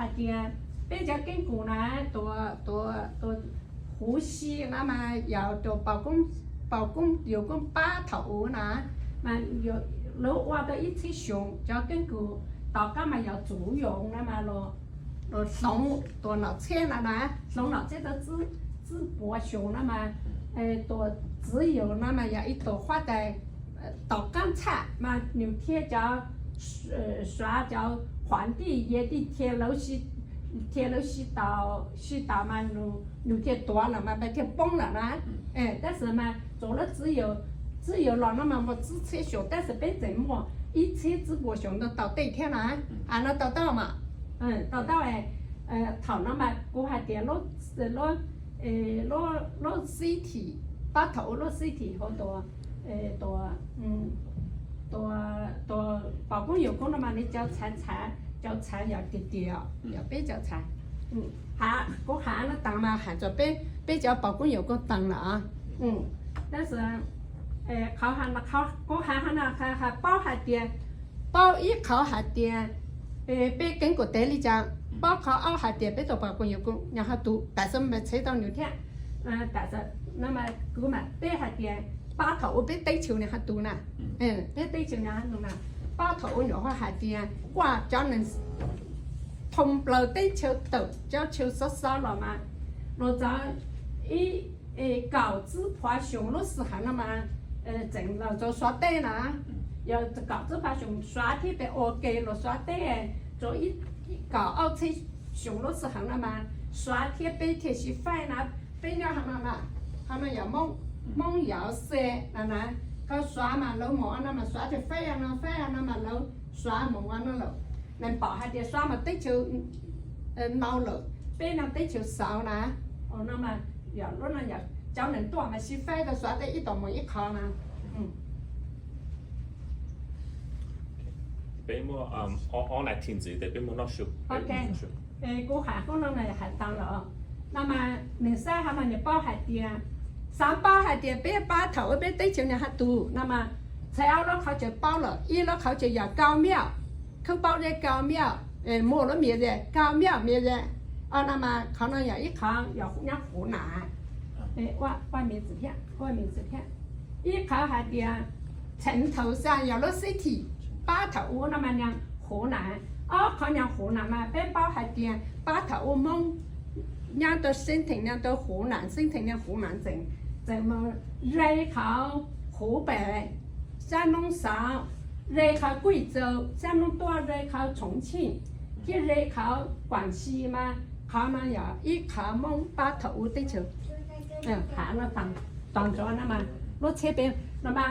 Hais tias peb cov keeb kwm na, tus, tus huv si na mas yog tus paus koob, paus koob yawg koob pab thaum ub na, mas lawv ua tau ib txhiab xyoo cov keeb kwm. Tom qab mas yog txuv yoov na mas los hloov tus nom txhiab na na, hloov nom txhiab tau txwb puas xyoo na mas tus txwv yoov na mas yog ib tug huab tais tom qab txhaj mas nws thiaj cov, suav cov qhuam ntij yej tij thiaj lawv sib, thiaj lawv sib tau, sib tau mas nws thiaj tuav lawm mas peb thiaj poob lawm na. Tab sis mas txuv lawv txwv yoov, txwv yoov los no mas muaj txwb txhiab xyoo tab sis peb tseem muaj ib txhiab txwb puas xyoo no tau tej thiab na. A no tau taub mas, tau taub. Thaum no mas kuv hais tias lub xib thim, pab thaum ub lub xib thim hauv tus, tus, tus paus koob yawg koob no mas nws cov txhais, cov txhais yog tiag tiag, yog peb cov txhais. Kuv hais no taag mas hais txog peb, peb cov paus koob yawg koob taag lawm. Tab sis qhov kuv hais no qhov paub hais tias, paub ib qhov hais tias peb keeb kwm teb li cas, paub qhov ob hais tias peb tus paus koob yawg koob nyob qhov twg, tam sim no mas txheeb tau nws thiab. Tam sim no mas kuv mam teb hais tias pab thaum ub peb teb chaws nyob qhov twg na, peb teb chaws nyob qhov twg na, pab thaum ub nyuam qhuav hais tias kuaj cov neeg thoob plaws teb chaws tawm cov chaw xov xov los mas, los txog ib kaum txwb phav xyoo lub sij hawm no mas tseem los rau Suav teb na. Yog kaum txwb phav xyoo Suav thiab peb ua ke los Suav teb, rau ib kaum ob txhiab xyoo lub sij hawm no mas Suav thiab peb thiaj sib faib na. Peb nyob qhov no na, qhov no yog Hmoob, Hmoob yog xe na na, koj Suav mas lawv mus no mas Suav thiaj faib no, faib no mas lawv Suav mus no lawm. Neeg pom hais tias Suav mas teb chaws no lawm, peb no teb chaws xauv na. No mas yog lub no yog cov neeg tuaj mas sib faib rau Suav teb ib tog mus ib qho na. Peb muaj ob nas this ntxiv tes peb muaj noj su. Kuv hais qub no hais tau lawm. No mas nws saib hov mas nws paub hais tias, xav paub hais tias peb pab thaum ub peb teb chaws nyob qhov twg no mas, txhais aub lub qhov chaw paub lawm, ib lub qhov chaw yog Kau Miaj, khwb paub zeb Kau Miaj, muaj lub mias zeb Kau Miaj mias zeb. No mas qhov no yog ib qhov yog nyob Huv Nam, ua mias txwv thiab, ua mias txwv thiab. Ib qhov hais tias txheem thaum xav yog lub xib thim pab thaum ub no mas nyob Huv Nam. Ob qhov nyob Huv Nam mas peb paub hais tias pab thaum ub Hmoob nyob tau xeeb theem nyob tau Huv Nam, xeeb theem nyob Huv Nam txeem, txeem mus ze qhov Huv Pem, sab Hmoob xauv, ze qhov Kuj Txaus, sab Hmoob tuaj ze qhov Tshoob Tshij, thiab ze qhov Kuam Si mas qhov no yog ib qhov Hmoob pab thaum ub teb chaws. Hav no tag, tog ntsoov no mas lub txhiab peb no mas